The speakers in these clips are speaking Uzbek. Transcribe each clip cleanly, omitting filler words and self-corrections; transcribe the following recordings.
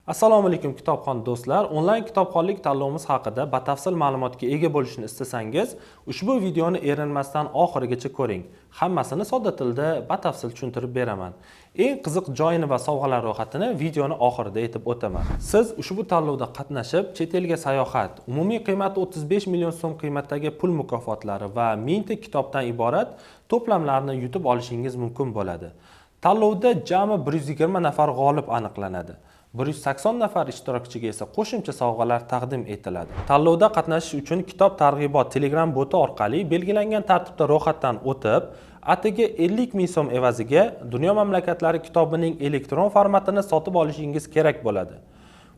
Assalomu alaykum, kitobxon do'stlar! Onlayn kitobxonlik tanlovimiz haqida batafsil ma'lumotga ega bo'lishni istasangiz, ushbu videoni erinmasdan oxirigacha ko'ring. Hammasini sodda tilda batafsil tushuntirib beraman. Eng qiziq joyini va sovg'alar ro'yxatini videoni oxirida aytib o'taman. Siz ushbu tanlovda qatnashib, chet elga sayohat, umumiy qiymati 35 million so'm qiymatdagi pul mukofotlari va 1000 ta kitobdan iborat to'plamlarni yutib olishingiz mumkin bo'ladi. Tanlovda jami 120 nafar g'olib aniqlanadi. 180 nafar ishtirokchiga esa qo'shimcha sovg'alar taqdim etiladi. Tanlovda qatnashish uchun kitob targ'ibot Telegram boti orqali belgilangan tartibda ro'yxatdan o'tib, atigi 50 ming so'm evaziga Dunyo mamlakatlari kitobining elektron formatini sotib olishingiz kerak bo'ladi.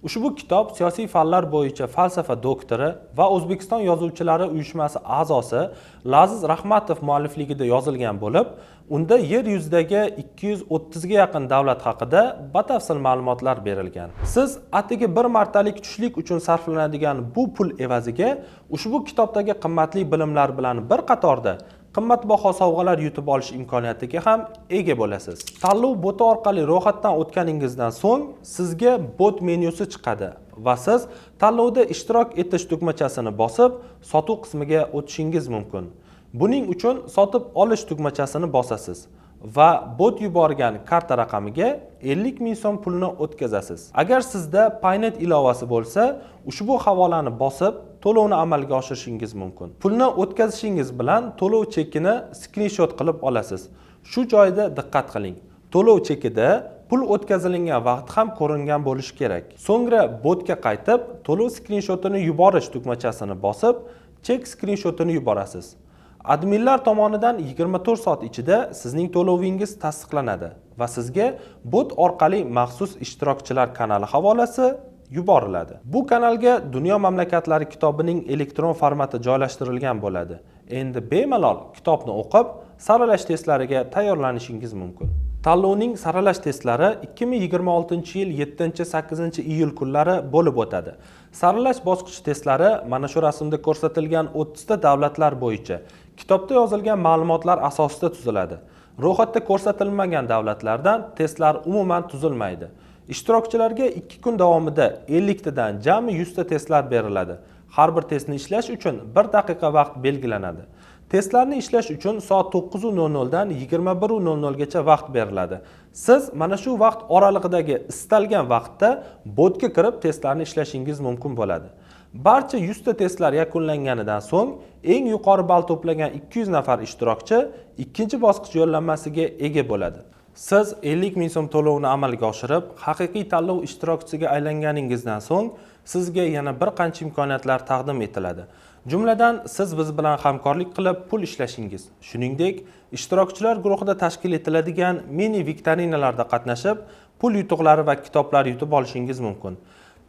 Ushbu kitob siyosiy fanlar bo'yicha falsafa doktori va O'zbekiston Yozuvchilari uyushmasi a'zosi Laziz Rahmatov muallifligida yozilgan bo'lib, unda yer yuzidagi 230 ga yaqin davlat haqida batafsil ma'lumotlar berilgan. Siz atigi bir martalik tushlik uchun sarflanadigan bu pul evaziga ushbu kitobdagi qimmatli bilimlar bilan bir qatorda qimmatbaho sovg'alar yutib olish imkoniyatiga ham ega bo'lasiz. Tanlov boti orqali ro'yxatdan o'tganingizdan so'ng sizga bot menyusi chiqadi va siz tanlovda ishtirok etish tugmachasini bosib, sotuv qismiga o'tishingiz mumkin. Buning uchun sotib olish tugmachasini bosasiz va bot yuborgan karta raqamiga 50 ming so'm pulni o'tkazasiz. Agar sizda Paynet ilovasi bo'lsa, ushbu havolani bosib, to'lovni amalga oshirishingiz mumkin. Pulni o'tkazishingiz bilan to'lov chekini skrinshot qilib olasiz. Shu joyda diqqat qiling. To'lov chekida pul o'tkazilingan vaqt ham ko'ringan bo'lishi kerak. So'ngra botga qaytib, to'lov skrinshotini yuborish tugmachasini bosib, chek skrinshotini yuborasiz. Adminlar tomonidan 24 soat ichida sizning to'lovingiz tasdiqlanadi va sizga bot orqali maxsus ishtirokchilar kanali havolasi yuboriladi. Bu kanalga Dunyo mamlakatlari kitobining elektron formati joylashtirilgan bo'ladi. Endi bemalol kitobni o'qib, saralash testlariga tayyorlanishingiz mumkin. Tanlovning saralash testlari 2026-yil 7-8 iyul kunlari bo'lib o'tadi. Saralash bosqich testlari mana shu rasmda ko'rsatilgan 30 ta davlatlar bo'yicha kitobda yozilgan ma'lumotlar asosida tuziladi. Ro'yxatda ko'rsatilmagan davlatlardan testlar umuman tuzilmaydi. Ishtirokchilarga 2 kun davomida 50 tadan jami 100 ta testlar beriladi. Har bir testni ishlash uchun 1 daqiqa vaqt belgilanadi. Testlarni ishlash uchun soat 9:00 dan 21:00 gacha vaqt beriladi. Siz mana shu vaqt oralig'idagi istalgan vaqtda botga kirib, testlarni ishlashingiz mumkin bo'ladi. Barcha 100 ta testlar yakunlanganidan so'ng eng yuqori ball to'plagan 200 nafar ishtirokchi ikkinchi bosqich yo'llanmasiga ega bo'ladi. Siz 50 ming so'm to'lovni amalga oshirib, haqiqiy tanlov ishtirokchisiga aylanganingizdan so'ng sizga yana bir qancha imkoniyatlar taqdim etiladi. Jumladan, siz biz bilan hamkorlik qilib pul ishlashingiz, shuningdek, ishtirokchilar guruhida tashkil etiladigan mini viktorinalarda qatnashib, pul yutuqlari va kitoblar yutib olishingiz mumkin.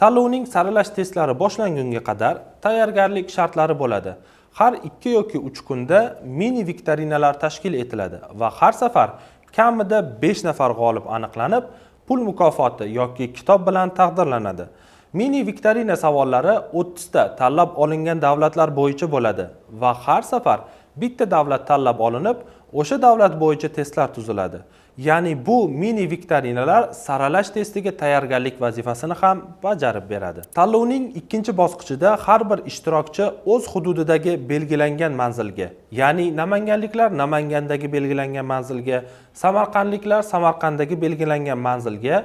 Tanlovning saralash testlari boshlangunga qadar tayyorgarlik shartlari bo'ladi. Har 2 yoki 3 kunda mini viktorinalar tashkil etiladi va har safar kamida 5 nafar g'olib aniqlanib, pul mukofoti yoki kitob bilan taqdirlanadi. Mini viktorina savollari 30 ta tanlab olingan davlatlar bo'yicha bo'ladi va har safar bitta davlat tanlab olinib, o'sha davlat bo'yicha testlar tuziladi. Ya'ni bu mini viktorinalar saralash testiga tayyorgarlik vazifasini ham bajarib beradi. Tanlovning ikkinchi bosqichida har bir ishtirokchi o'z hududidagi belgilangan manzilga, ya'ni namanganliklar Namangandagi belgilangan manzilga, samarqandliklar Samarqanddagi belgilangan manzilga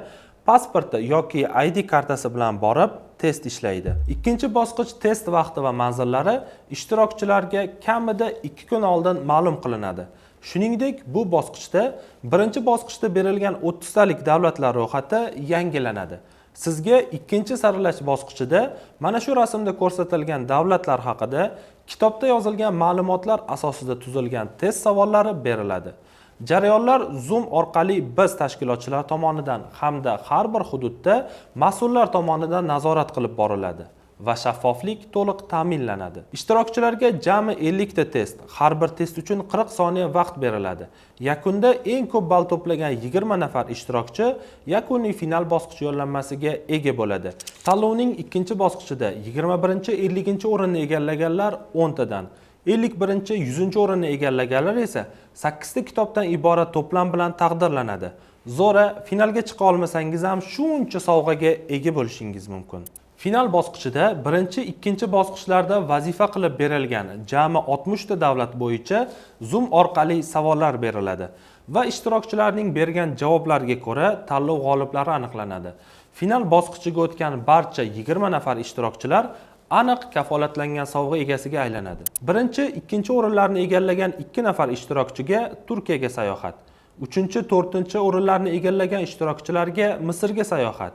pasporti yoki ID kartasi bilan borib, test ishlaydi. Ikkinchi bosqich test vaqti va manzillari ishtirokchilarga kamida 2 kun oldin ma'lum qilinadi. Shuningdek, bu bosqichda birinchi bosqichda berilgan 30 talik davlatlar ro'yxati yangilanadi. Sizga ikkinchi saralash bosqichida mana shu rasmda ko'rsatilgan davlatlar haqida kitobda yozilgan ma'lumotlar asosida tuzilgan test savollari beriladi. Jarayonlar Zoom orqali biz, tashkilotchilar tomonidan hamda har bir hududda mas'ullar tomonidan nazorat qilib boriladi va shaffoflik to'liq ta'minlanadi. Ishtirokchilarga jami 50 ta test, har bir test uchun 40 soniya vaqt beriladi. Yakunda eng ko'p ball to'plagan 20 nafar ishtirokchi yakuniy final bosqich yo'llanmasiga ega bo'ladi. Tanlovning ikkinchi bosqichida 21 50 o'rinni egallaganlar 10 tadan, 51 100 o'rinni egallaganlar esa 8 ta kitobdan iborat to'plam bilan taqdirlanadi. Zo'ra, finalga chiqa olmasangiz ham shuncha sovg'aga ega bo'lishingiz mumkin. Final bosqichida birinchi, ikkinchi bosqichlarda vazifa qilib berilgan jami 60 ta davlat bo'yicha Zoom orqali savollar beriladi va ishtirokchilarning bergan javoblariga ko'ra tanlov g'oliblari aniqlanadi. Final bosqichiga o'tgan barcha 20 nafar ishtirokchilar aniq kafolatlangan sovg'a egasiga aylanadi. Birinchi, ikkinchi o'rinlarni egallagan 2 nafar ishtirokchiga Turkiyaga sayohat, uchinchi, to'rtinchi o'rinlarni egallagan ishtirokchilarga Misrga sayohat,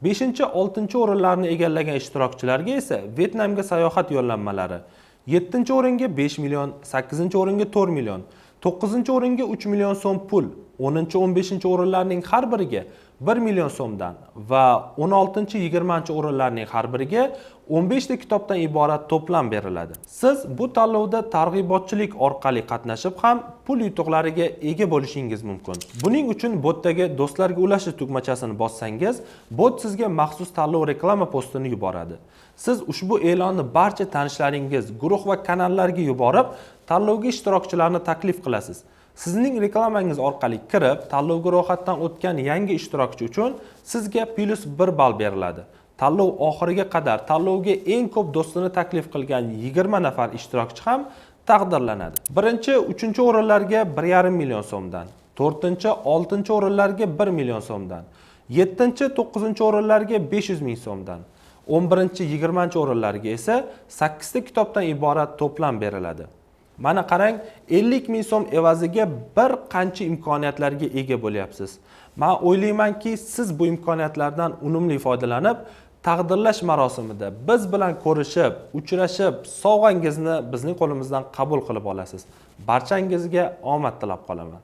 beshinchi, oltinchi o'rinlarni egallagan ishtirokchilarga esa Vyetnamga sayohat yo'llanmalari, 7 o'ringa 5 million, 8 o'ringa 4 million, 9 o'ringa 3 million so'm pul, 10, 15 o'rinlarning har biriga 1 million so'mdan va 16, 20 o'rinlarning har biriga 15 ta kitobdan iborat to'plam beriladi. Siz bu tanlovda targ'ibotchilik orqali qatnashib ham pul yutuqlariga ega bo'lishingiz mumkin. Buning uchun botdagi do'stlarga ulashish tugmachasini bossangiz, bot sizga maxsus tanlov reklama postini yuboradi. Siz ushbu e'lonni barcha tanishlaringiz, guruh va kanallarga yuborib, tanlovga ishtirokchilarni taklif qilasiz. Sizning reklamangiz orqali kirib, tanlovga ro'yxatdan o'tgan yangi ishtirokchi uchun sizga plus 1 ball beriladi. Tanlov oxiriga qadar tanlovga eng ko'p do'stini taklif qilgan 20 nafar ishtirokchi ham taqdirlanadi. Birinchi, uchinchi o'rinlarga 1,5 million so'mdan, to'rtinchi, oltinchi o'rinlarga 1 million so'mdan, yettinchi, to'qqizinchi o'rinlarga 500 ming so'mdan, 11, 20 o'rinlarga esa 8 ta kitobdan iborat to'plam beriladi. Mana qarang, 50 ming so'm evaziga bir qancha imkoniyatlarga ega bo'lyapsiz. Men o'ylaymanki, siz bu imkoniyatlardan unumli foydalanib, taqdirlash marosimida biz bilan ko'rishib, uchrashib, sovg'angizni bizning qo'limizdan qabul qilib olasiz. Barchangizga omad tilab qolaman.